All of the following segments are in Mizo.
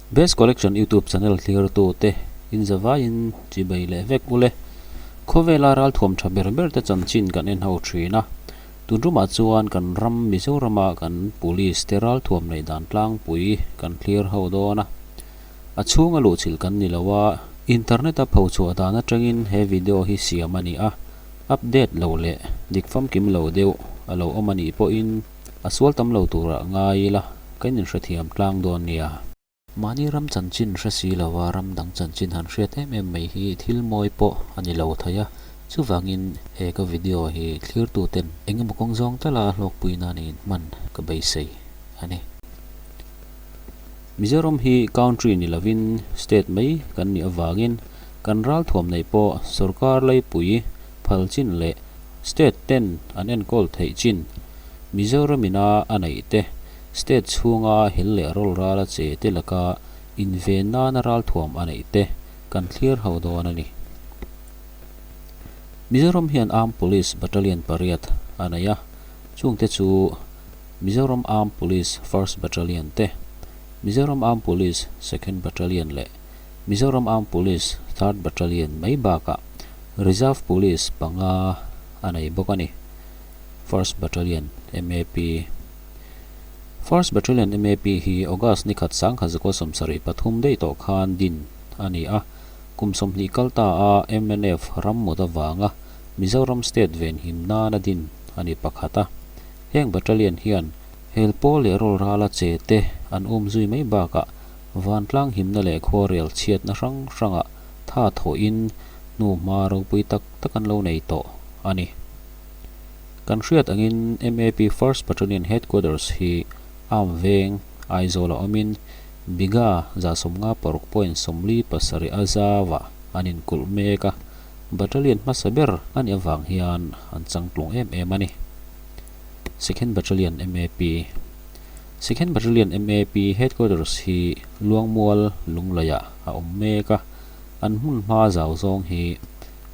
Best Collection YouTube channel thlirtute in zavaiin chibei leh vek ule. Khawvela ralthuam tha ber ber te chanchin kan en ho thin a. Tun rumah chuan kan ram Mizorama kan Police te ralthuam neih dan tlangpui kan thlir ho dawn a. A chhunga luhchilh kan ni lo a, internet a phochhuah dan atangin he video hi siam a ni a, update lo leh dik famkim lo deuh a lo awm a nih pawhin a sual tam lo turah ngai ila kan inhrethiam tlang dawn nia. Mahni ram chanchin hre si lova ram dang chanchin han hriat em em mai hi thil mawi pawh a ni lo thei a, chuvangin he ka video hi thlirtuten eng emaw kawng zawng tala hlawkpui nan in hman ka beisei a ni. Mizoram hi country ni lovin state mai kan nih avangin kan ralthuam neih pawh sorkar leipui phal chin leh state ten an enkawl theih chin Mizoram ina a neih te state chhunga hel leh rawl rala che te laka inven nana ralthuam a neih te kan thlir ho dawn a ni. Mizoram hian Armed Police Battalion pariat a nei a, chungte chu Mizoram Armed Police First Battalion te, Mizoram Armed Police Second Battalion leh Mizoram Armed Police Third Battalion mai bakah Reserve Police panga a nei bawk a ni. First Battalion MAP First Battalion MAP hi August ni khat sangkhat zakua 73 daih tawh khan din a ni a, kum 20 kal ta a mnf ram mut avanga Mizoram State venhim nana din a ni pakhat a. Heng battalion hian hel pawl leh rawl rala che te an um zui mai bakah vantlang himna leh khuarel chhiatna hrang hrangah tha thawhin hnuhma ropui tak tak an lo nei tawh a ni. Kan hriat angin MAP First Battalion Headquarters hi Arm Veng, Aizawl a awmin Bigha 56.47 a zauah an inkulh mek a, Battalion hmasa ber a nih avang hian an changtlung em em a ni. Second Battalion MAP Second Battalion MAP Headquarters hi Luangmual Lungleiah a awm mek a, an hmun hma zau zawng hi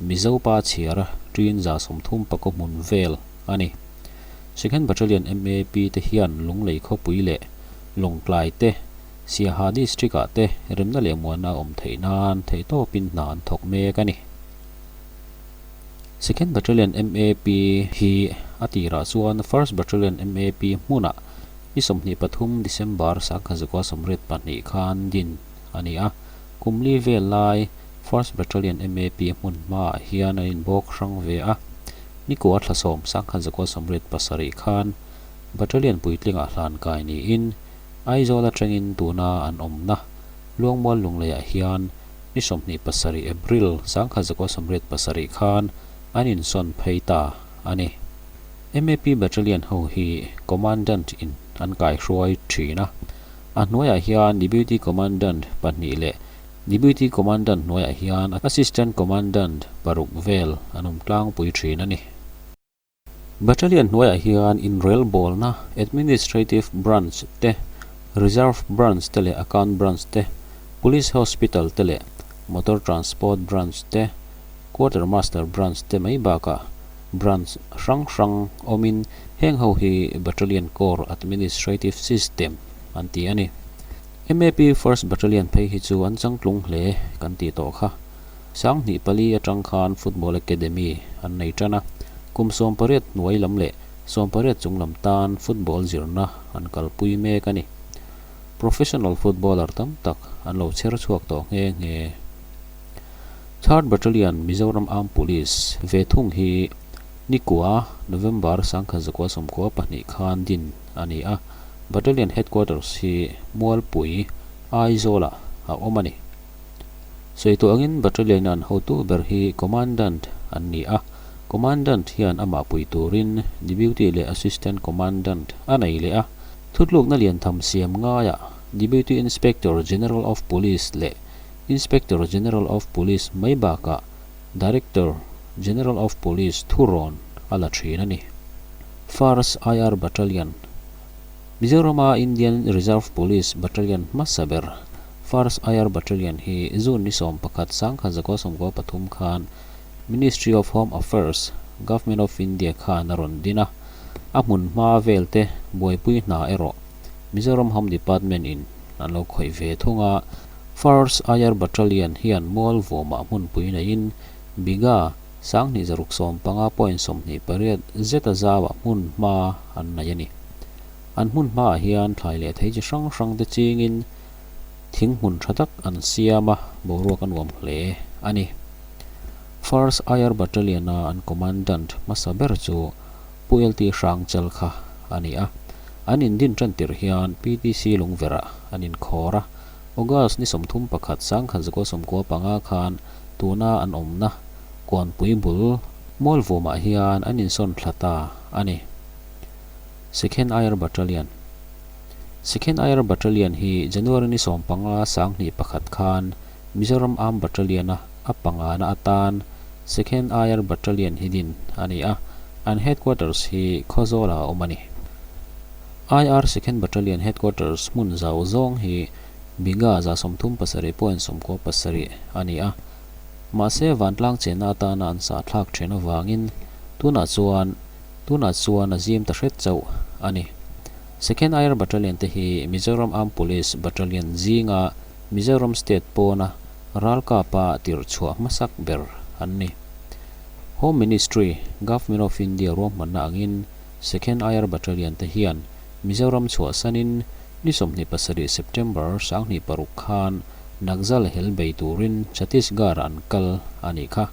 Mizo pa chhiar ṭin 30 pakaw hmun vel a ni. Second Battalion MAP te hian Lunglei khawpui leh Lawngtlai te, Siaha District ah te remna leh muanna a awm theih nan theihtawpin hna an thawk mek a ni. Second Battalion MAP hi a tirah chuan First Battalion MAP hmunah ni 23 December 1982 khan din a ni a, kum li vel lai First Battalion MAP hmun hmaah hian an inbawk hrang ve a, ni kua thla sawm 1987 khan Battalion puitlingah hlan kai niin Aizawl atangin tuna an awmna Luangmual Lungleiah hian Ni 27 April 1987 khan an insawn phei ta a ni. MAP Battalion ho hi Commandant in an kaihruai thin a, a hnuaiah hian Deputy Commandant pahnih leh Deputy Commandant hnuaiah hian Assistant Commandant paruk vel an awm tlangpui thin a ni. Battalion hnuaiah hian inrelbawlna, Administrative Branch te, Reserve Branch te leh Account Branch te, Police Hospital te leh Motor Transport Branch te, Quarter Master Branch te mai bakah Branch hrang hrang awmin heng ho hi Battalion Corps Administrative System an ti a ni. MAP First Battalion phei hi chu an changtlung hle kan tih tawh kha. 2004 atang khan Football Academy an nei tan a, kum 18 hnuai lam leh 18 chung lam tan football zirna an kalpui mek a ni. Professional footballer tam tak an lo chher chhuak tawh nghe nghe. Third Battalion Mizoram Armed Police ve thung hi Nikua, November 1992 khan din a ni a, Battalion Headquarters hi Mualpui, Aizawlah a awm a ni. Sawi tawh angin Battalion an hotu ber hi Commandant an ni a, Commandant hian amah pui turin Deputy leh Assistant Commandant a nei leh a, thutlukna lian tham siam ngaiah Deputy Inspector General of Police leh Inspector General of Police mai bakah Director General of Police thurawn a la thin a ni. First IR Battalion, Mizorama Indian Reserve Police Battalion hmasa ber First IR Battalion hi June ni 11 1993 khan Ministry of Home Affairs, Government of India khan a rawn din a, a hmun hma vel te buaipui hna erawh Mizoram Home Department in an lo khawih ve thung a. First IR Battalion hian Mualvawmah hmunpui neiin Bigha 2665 point 28 zeta zauah hmun hma an nei a ni. An hmun hmaah hian thlai leh thei chi hrang hrang te chingin thing hmun tha tak an siam a, boruak a nuam hle a ni. First IR Battalion-a an Commandant hmasa ber chu Pu LT Hrangchal kha a ni a. An indin tan tirh hian PTC Lungverah an inkhawr a, August ni 31 1995 khan tuna an awmna Kuanpui bul Mualvumah hian an insawn thla ta a ni. Second IR Battalion Second IR Battalion hi January ni 15 2001 khan Mizoram Armed Battalion-a a pangana atan Second IR Battalion hi din a ni a, an headquarters hi Khawzawla a awm a ni. IR Second Battalion headquarters hmun zau zawng hi Bigha 37.97 a ni a, mahse vantlang chenna atana an sahthlak then avangin tunah chuan tunah chuan a zim ta hret chauh a ni. Second IR Battalion te hi Mizoram Armed Police Battalion zinga Mizoram State pawna ralkapa tirh chhuah hmasak ber an ni. Home Ministry, Government of India ruahmanna angin Second IR Battalion te hian Mizoram chhuahsanin ni 27 September 2006 khan Naxal hel bei turin Chhattisgarh an kal a nih kha.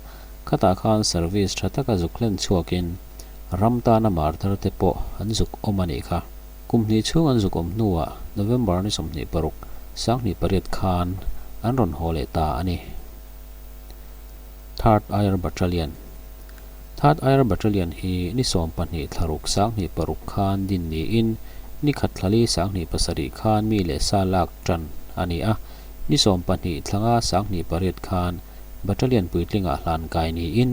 Khatah khan service tha taka zuk hlen chhuakin ram tana martar te pawh an zuk awm a nih kha. Kum hnih chhung an zuk awm hnuah November ni 26, 2008 khan an rawn haw leh ta a ni. Third IR Battalion Third IR Battalion hi ni 12 thla ruk 2006 khan din niin ni khat thla li 2007 khan mi leh sa lak tan a ni a, ni 12 thla nga 2008 khan Battalion puitlingah hlan kai niin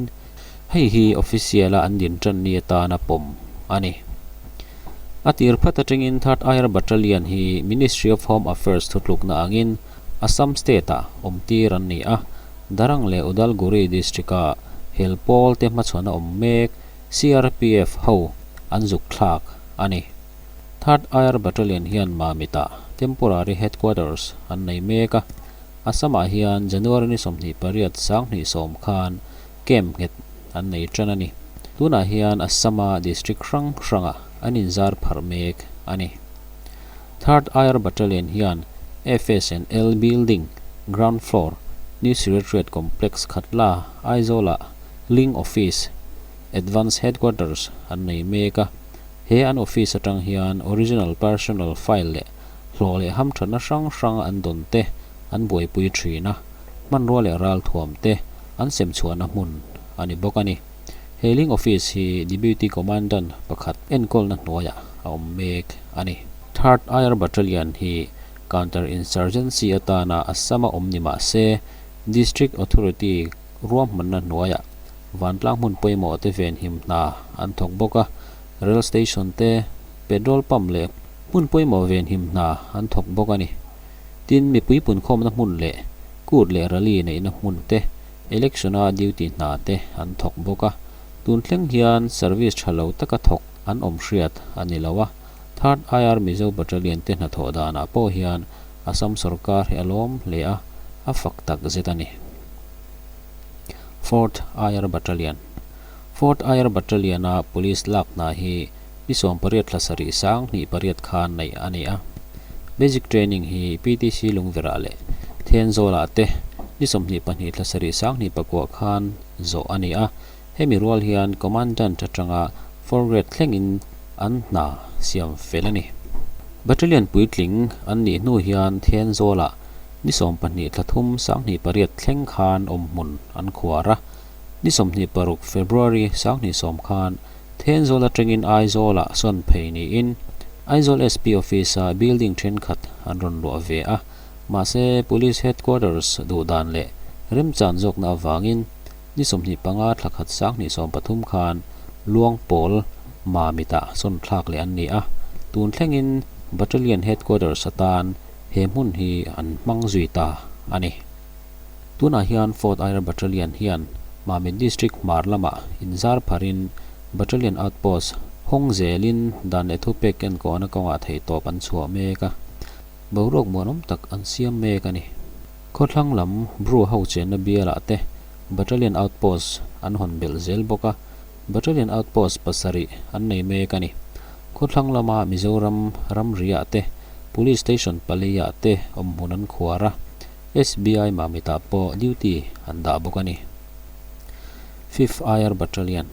hei hi official-a an din tan ni atana pawm a ni. A tir phat atangin Third IR Battalion hi Ministry of Home Affairs thutlukna angin Assam State-ah awmtir an ni a, Darang leh Udalguri District-a hel pawl te hmachhawn a awm mek CRPF ho an zuk thlak a ni. Third IR Battalion hian Mamit-ah temporary headquarters an nei mek a, Assam-ah hian January ni 28 2010 khan camp nghet an nei tan a ni. Tunah hian Assam-a district hrang hrangah an inzar pharh mek a ni. Third IR Battalion hian FS&L Building, Ground Floor, New Secretariat Complex Khatla, Aizawl-ah Link Office, Advance Headquarters an nei mek a. He an office atang hian original personnel file leh hlawh leh hamthatna hrang hrang an dawn te an buaipui thin a, hmanrua leh ralthuam te an sem chhuahna hmun a ni bawk a ni. He Link Office hi Deputy Commandant pakhat enkawlna hnuaiah a awm mek a ni. Third IR Battalion hi Counter Insurgency atana Assam-a awm ni mah se, District Authority ruahmanna hnuaiah vantlang hmun pawimawh te venhim hna an thawk bawk a, Rail Station te, Petrol Pump leh hmun pawimawh venhim hna an thawk bawk a ni. Tin, mipui punkhawmna hmun leh kut leh rally neihna hmun te, Election-a duty hna te an thawk bawk a, tun thleng hian service tha lo taka thawk an awm hriat a ni lo a, Third IR Mizo Battalion te hnathawh danah pawh hian Assam sorkar hi a lawm hle a, a fak tak zet a ni. Fourth IR Battalion Fourth IR Battalion-a police lak hna hi ni 18 thla sarih 2008 khan neih a ni a. Basic training hi PTC Lungverah leh Thenzawlah te ni 22 thla sarih 2009 khan zawh a ni a. Hemi rual hian Commandant atanga Four Grade thlengin an hna siam fel a ni. Battalion puitling an nih hnu hian Thenzawlah ni 12 thla thum 2008 thleng khan awmhmun an khuar a. Ni 26 February 2010 khan Thenzawl atangin Aizawlah sawn phei niin Aizawl SP Office-a building thenkhat an rawn luah ve a, mahse Police Headquarters duhdan leh remchan zawkna avangin ni 25 thla khat 2013 khan Luang Pawl Mamitah sawn thlak leh an ni a, tun thlengin Battalion Headquarters atan he hmun hi an hmang zui ta a ni. Tunah hian Fourth IR Battalion hian Mamit District hmar lamah inzar pharin Battalion Outpost hawng zelin dan leh thupek enkawhna kawngah theihtawp an chhuah mek a. Boruak muanawm tak an siam mek a ni. Khawthlang lam Bru ho chenna bialah te Battalion Outpost an hawn belh zel bawk a, Battalion Outpost pasarih an nei mek a ni. Khawthlang lama Mizoram ramriah te Police Station paliah te awmhmun an khuar a, SBI Mamitah pawh duty an dah bawk a ni. Fifth IR Battalion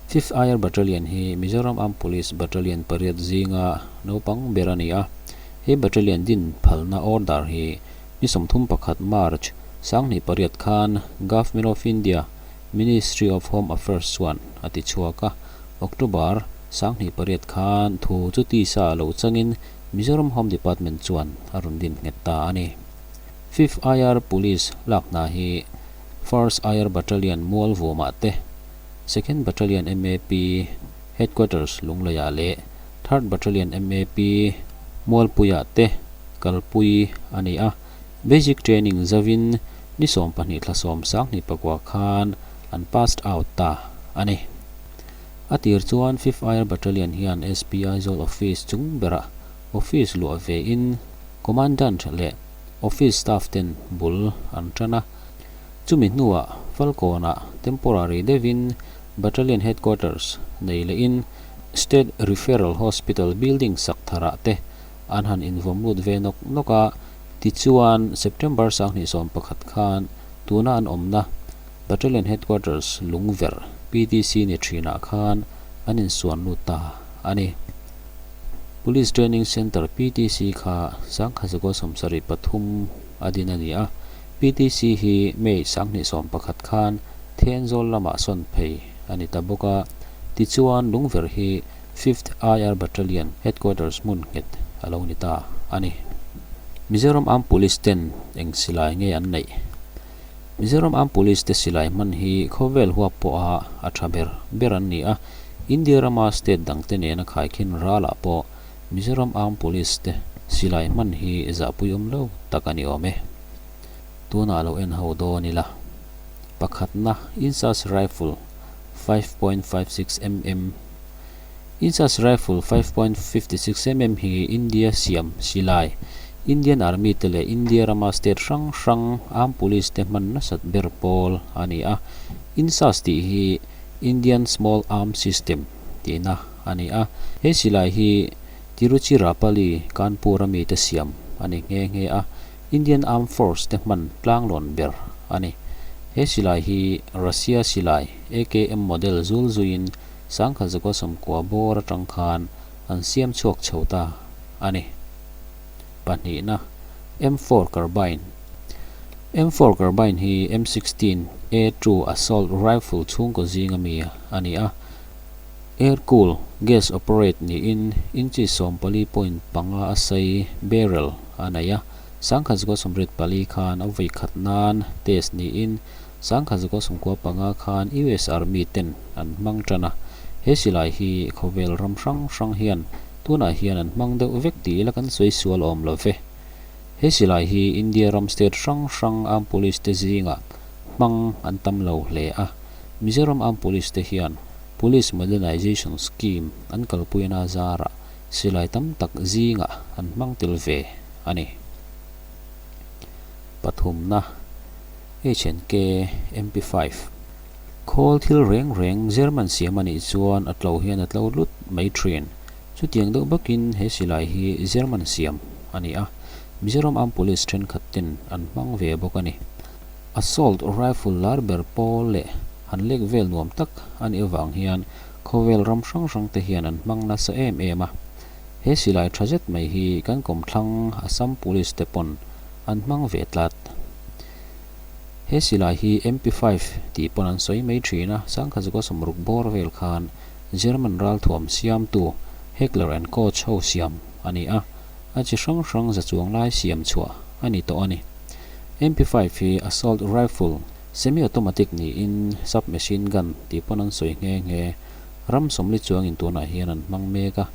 Fifth IR Battalion hi Mizoram Armed Police Battalion pariat zinga naupang ber a ni a. He battalion din phalna order hi ni 31 March 2008 khan Government of India Ministry of Home Affairs chuan a ti chhuak a. October 2008 khan thu chu tisa lo changin Mizoram Home Department chuan a rawn din nghet ta a ni. Fifth IR Police lak hna hi First IR Battalion Mualvumah te, Second Battalion MAP Headquarters Lungleiah leh Third Battalion MAP Mualpuiah te kalpui a ni a. Basic Training zavin ni 12 thla 10 2009 khan an passed out ta a ni. A tir chuan Fifth IR Battalion hian SP Aizawl Office chung berah office luah vein Commandant leh Office staff ten bul an tan a. Chumi hnuah Falkawnah temporary deuhin Battalion Headquarters nei lehin State Referral Hospital building sak tharah te an han invawm lut ve nawk nawk a, tichuan September 2011 khan tuna an awmna Battalion Headquarters Lungverh PTC ni thinah khan an insuan lut ta a ni. Police Training Centre, PTC, kha 1973 a din a ni a, PTC hi May 2011 khan Thenzawl lamah sawn phei a ni ta bawk a, tichuan Lungverh hi Fifth IR Battalion Headquarters hmun nghet a lo ni ta a ni. Mizoram Armed Police ten eng silai nge an neih? Mizoram Armed Police te silai hman hi khawvel huap pawha a tha ber ber an ni a, India rama state dangte nena khaikhin ralah pawh Mizoram Armed Police te silai hman hi zahpui awm lo tak a ni awm e. Tunah lo en ho dawn ila. Pakhatna, Insas Rifle 5.56 mm Insas Rifle 5.56 mm hi India siam silai, Indian Army te leh India rama state hrang hrang Armed Police te hman nasat ber pawl a ni a. Insas tih hi Indian Small Arm System tihna a ni a. He silai hi Tiruchirappalli, Kanpur a mite siam a ni nghe nghe a, Indian Armed Force te hman tlanglawn ber a ni. He silai hi Russia silai AKM model zul zuiin 1990 bawr atang khan an siam chhuak chho ta a ni. Pahnihna, M4 Carbine M4 Carbine hi M16 A2 Assault Rifle chhungkaw zinga mi a ni a. Air cool, gas operate niin inchi 14.5 a sei barrel a nei a. 1984 khan a vawi khat nan test niin 1995 khan US Army ten an hmang tan a. He silai hi khawvel ram hrang hrang hian tunah hian an hmang deuh vek tih ila kan sawi sual awm lo ve. He silai hi India ram state hrang hrang Armed Police te zingah hmang an tam lo hle a. Mizoram Armed Police te hian Police Modernization Scheme an kalpuina zarah silai tam tak zingah an hmang tel ve a ni. Pathumna, HNK MP5 Khawl thil reng reng German siam a nih chuan a tlo hian a tlo lut mai thin. Chutiang deuh bakin he silai hi German siam a ni a, Mizoram Armed Police thenkhat ten an hmang ve bawk a ni. Assault rifle lar ber pawl leh han lek vel nuam tak a nih avang hian khawvel ram hrang hrang te hian an hmang nasa em em a. He silai tha zet mai hi kan kawmthlang Assam Police te pawn an hmang ve tlat. He silai hi MP five tih pawn an sawi mai thin a, 1960 bawr vel khan German ralthuam siamtu Heckler and Koch ho siam a ni a, a chi hrang hrang za chuang lai siam chhuah a ni tawh a ni. MP five hi assault rifle, semi-automatic niin sub-machine gun tih pawn an sawi nghe nghe. Ram sawmli chuangin tunah hian an hmang mek a.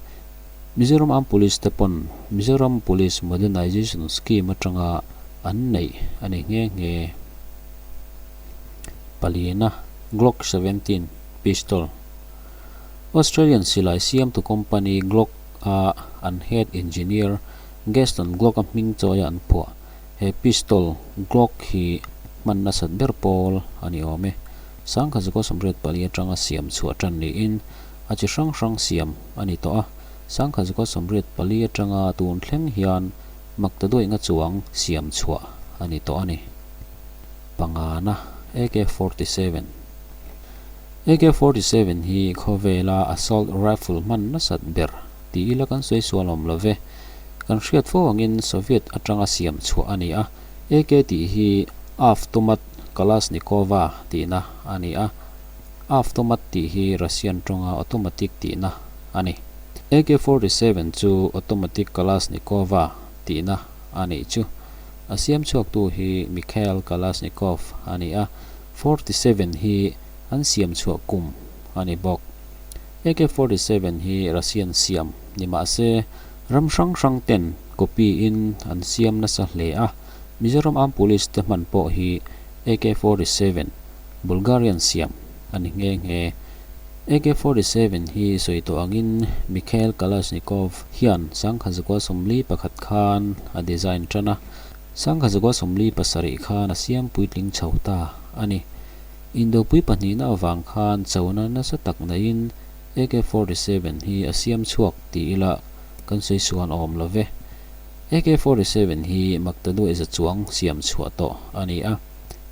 Mizoram Armed Police te pawn Mizoram Police Modernization Scheme atanga an neih a ni nghe nghe. Palina, Glock 17 pistol. Australian silai siamtu company Glock a an head engineer. Gaston Glock-a hming chawia an phuah he pistol Glock hi hman nasat ber pawl a ni awm e. 1984 atanga siam chhuah tan niin a chi hrang hrang siam a ni tawh a, 1984 atanga tun thleng hian makta duaih nga chuang siam chhuah a ni tawh a ni. Pangana AK-47 AK-47 hi khawvela assault rifle hman nasat ber ti ila kan sawi sual awm lo ve. Kan hriat fo angin Soviet atanga siam chhuah a ni a, AK tih hi Avtomat Kalashnikova tihna a ni a, Avtomat tih hi Russian tawnga automatic tihna a ni. AK-47 chu Automatic Kalashnikova tihna a nih chu. A siam chhuaktu hi Mikhail Kalashnikov a ni a, 47 hi an siam chhuah kum a ni bawk. AK-47 hi Russian siam ni mah se, ram hrang hrang ten copy in an siam nasa hle a, Mizoram Armed Police te hman pawh hi AK-47 Bulgarian siam a ni nghe nghe. AK-47 hi sawi tawh angin Mikhail Kalashnikov hian 1941 khan a design tan a, 1947 khan a siam puitling chho ta a ni. Indopui pahnihna avang khan chona nasa tak naiin AK-47 hi a siam chhuak ti ila kan sawi suan awm lo ve. AK-47 hi Maktaduai za chuang siam chhuah tawh a ni a,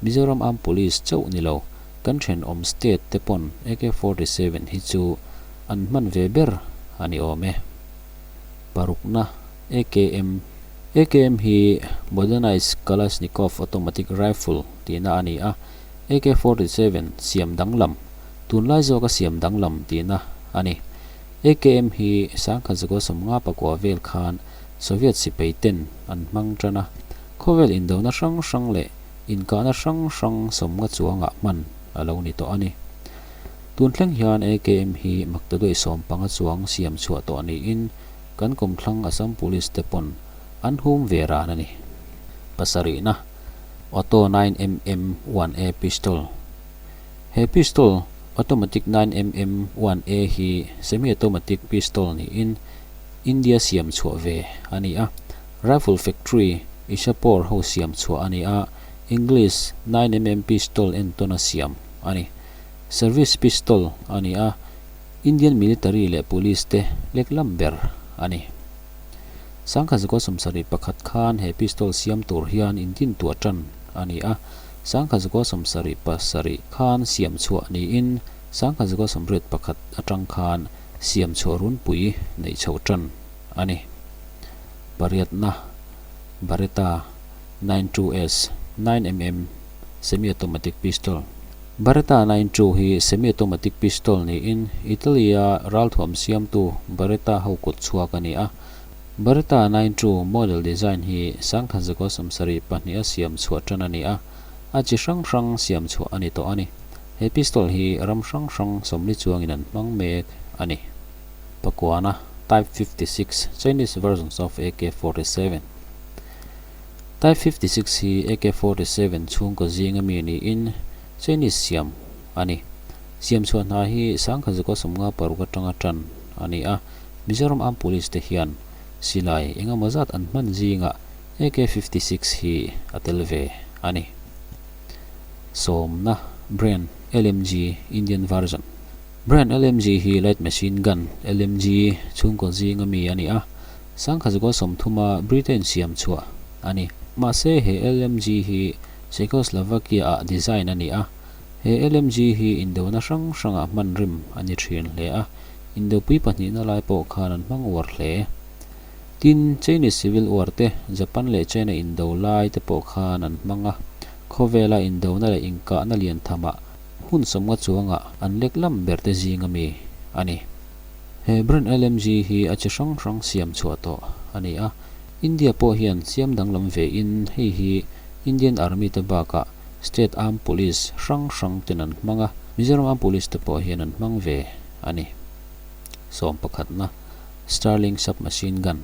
Mizoram Armed Police chauh ni lo, kan thenawm state te pawn AK-47 hi chu an hman ve ber a ni awm e. Parukna, AKM AKM hi Modernized Kalashnikov Automatic Rifle tihna a ni a, AK-47 siam danglam, tunlai zawka siam danglam tihna a ni. AKM hi 1959 vel khan Soviet sipai ten an hmang tan a, khawvel indona hrang hrang leh inkahna hrang hrang sawmnga chuangah hman a lo ni tawh a ni. Tun thleng hian AKM hi maktaduai 15 chuang siam chhuah tawh niin kan kumthlang Assam Police te pawn an hum ve ran a ni. Pasarihna. Auto 9mm 1A pistol He pistol, automatic 9mm 1A hi semi-automatic pistol niin India siam chhuah ve a ni a. Rifle factory Ishapore ho siam chhuah a ni a, English 9mm pistol entawna siam a ni. Service pistol a ni a, Indian military leh police te leklam ber a ni. 1971 khan he pistol siam tur hian intintuah tan a ni a, 1977 khan siam chhuah niin 1981 atang khan siam chhuah runpui neih chhoh tan a ni. Pariatna, Beretta 92S 9mm semi-automatic pistol Beretta 92 hi semi-automatic pistol niin Italy-a ralthuam siamtu Beretta ho kut chhuak a ni a. Beretta 92 model design hi 1972 a siam chhuah tan a ni a, a chi hrang hrang siam chhuah a ni tawh a ni. He pistol hi ram hrang hrang sawmli chuangin an hmang mek a ni. Pakuana, Type 56, Chinese versions of AK-47. Type 56 hi AK-47 chhungkaw zinga mi niin Chinese siam a ni. Siam chhuah hna hi 1956 atanga tan a ni a, Mizoram Armed Police te hian silai engemaw zat an hman zingah AK-56 hi a tel ve a ni. Sawmna, Bren LMG Indian Version Bren LMG hi Light Machine Gun, LMG, chhungkaw zinga mi a ni a, 1930-a Britain siam chhuah a ni. Mahse, he LMG hi Czechoslovakia-ah design a ni a. He LMG hi indona hrang hrangah hman rim a ni thin hle a, indopui pahnihna lai pawh khan an hmang uar hle. Tin, Chinese Civil War te, Japan leh China indo lai te pawh khan an hmang a. Khawvela indona leh inkahna lian thamah hmun sawmnga chuangah an lek lam ber te zing ami a ni. He Bren LMG hi a chi hrang hrang siam chhuah tawh a ni a, India pawh hian siam danglam ve in hei hi Indian Army te bakah State Armed Police hrang hrang ten an hmang a, Mizoram Armed Police te pawh hian an hmang ve a ni. Sawm pakhatna, Sterling Submachine Gun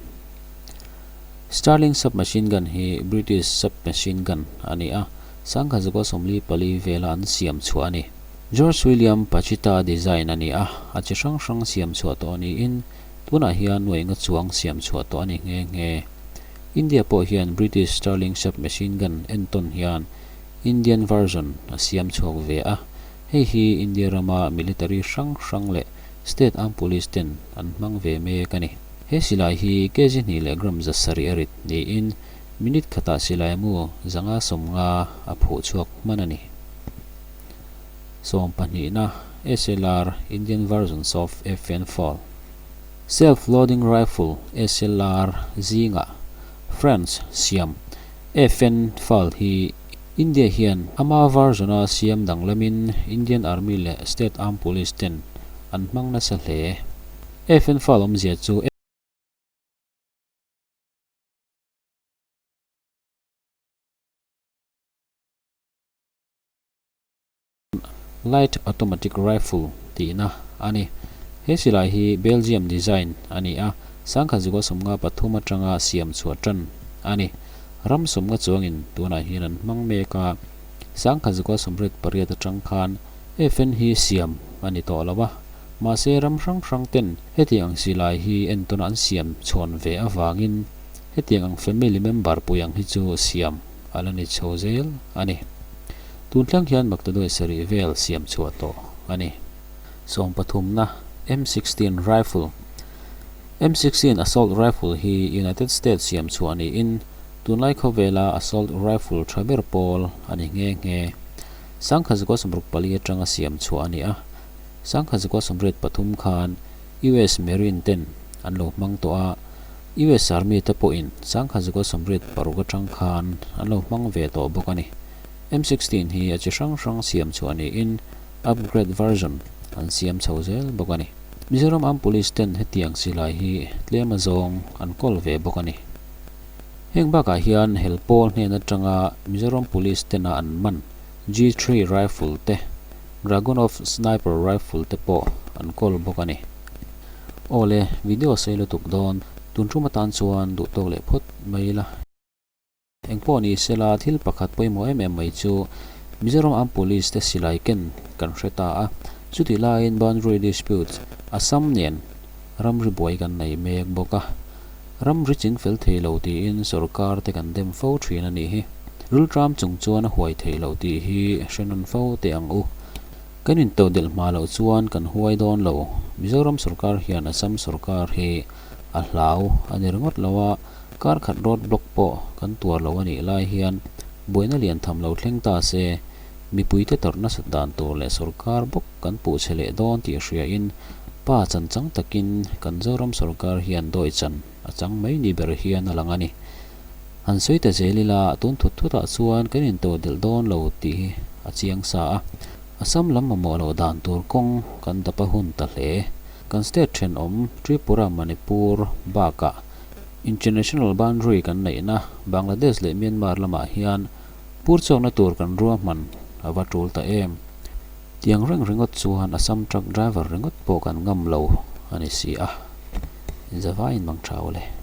Sterling Submachine Gun hi British Submachine Gun a ni a, 1944 vela an siam chhuah a ni. George William Pachita design a ni a, a chi hrang hrang siam chhuah tawh niin tunah hian nuaih nga chuang siam chhuah tawh a ni nghe nghe. India pawh hian British Sterling submachine gun entawn hian Indian version a siam chhuak ve a, hei hi India rama military hrang hrang leh state armed police ten an hmang ve mek a ni. He silai hi kg hnih leh gram 700 a rit niin minute khatah silai mu 550 a phuh chhuak hman a ni. Sawm pahnihna, SLR, Indian versions of FN Fall. Self-loading rifle, SLR, zingah France siam FN Fall hi India hian ama version-a siam danglamin Indian Army leh State Armed Police ten an hmang nasa hle. FN Fall awmzia chu. Light Automatic Rifle tihna a ni. He silai hi Belgium design a ni a, 1953 atanga siam chhuah tan a ni. Ram sawmnga chuangin tunah hian an hmang mek a, 1988 atang khan FN hi siam a ni tawh lo a, mahse ram hrang hrang ten hetiang ang silai hi entawn an siam chhawn ve avangin hetiang ang family member pui ang hi chu siam a la ni chho zel a ni. Tun thleng hian maktaduai sarih vel siam chhuah tawh a ni. Sawm pathumna, M 16 Rifle M 16 Assault Rifle hi United States siam chhuah niin tunlai khawvela assault rifle tha ber pawl a ni nghe nghe. 1964 atanga siam chhuah a ni a, 1983 khan US Marine ten an lo hmang tawh a, US Army te pawhin 1986 atang khan an lo hmang ve tawh bawk a ni. M 16 hi a chi hrang hrang siam chhuah niin upgrade version an siam chho zel bawk a ni. Mizoram Armed Police ten hetiang silai hi tlem azawng an kawl ve bawk a ni. Heng bakah hian hel pawl hnen atanga Mizoram Police tena an man G3 rifle te, Dragunov sniper rifle te pawh an kawl bawk a ni. Aw le, video sei lutuk dawn, tun tum atan chuan duh tawk leh phawt mai ila. Engpawh ni sela thil pakhat pawimawh em em mai chu Mizoram Armed Police te silai ken kan hre ta a, chutih laiin boundary dispute Assam nen ramri buai kan nei mek bawk a, ramri ching fel thei lo tiin sorkar te kan dem fo thin a nih hi. Rilṭam chung chuan a huai theih loh tih hi hre nawn fo teh ang u. Kan intodelh hma loh chuan kan huai dawn lo. Mizoram sorkar hian Assam sorkar hi a hlau a ni ringawt lo a, Kar khat road block pawh kan tuar lo a nih lai hian buaina lian tham lo thleng ta se, mipuite tawrh nasat dan tur leh sorkar bawk kan puh chhe leh dawn tih hriain pa chan chang takin kan Zoram sorkar hian dawi chan a chang mai ni ber hian a lang a ni. Han sawi ta zel ila tun thut thutah chuan kan intodelh dawn lo tih hi a chiang sa a, Assam lam mamawh loh dan tur kawng kan dap a hun ta hle. Kan state thenawm Tripura, Manipur bakah International boundary kan neihna Bangladesh leh Myanmar lamah hian pur chawkna tur kan ruahman a va tul ta em? Tiang reng ringawt chuan Assam truck driver ringawt pawh kan ngam lo a ni si a. Inzavaiin mang tha ule.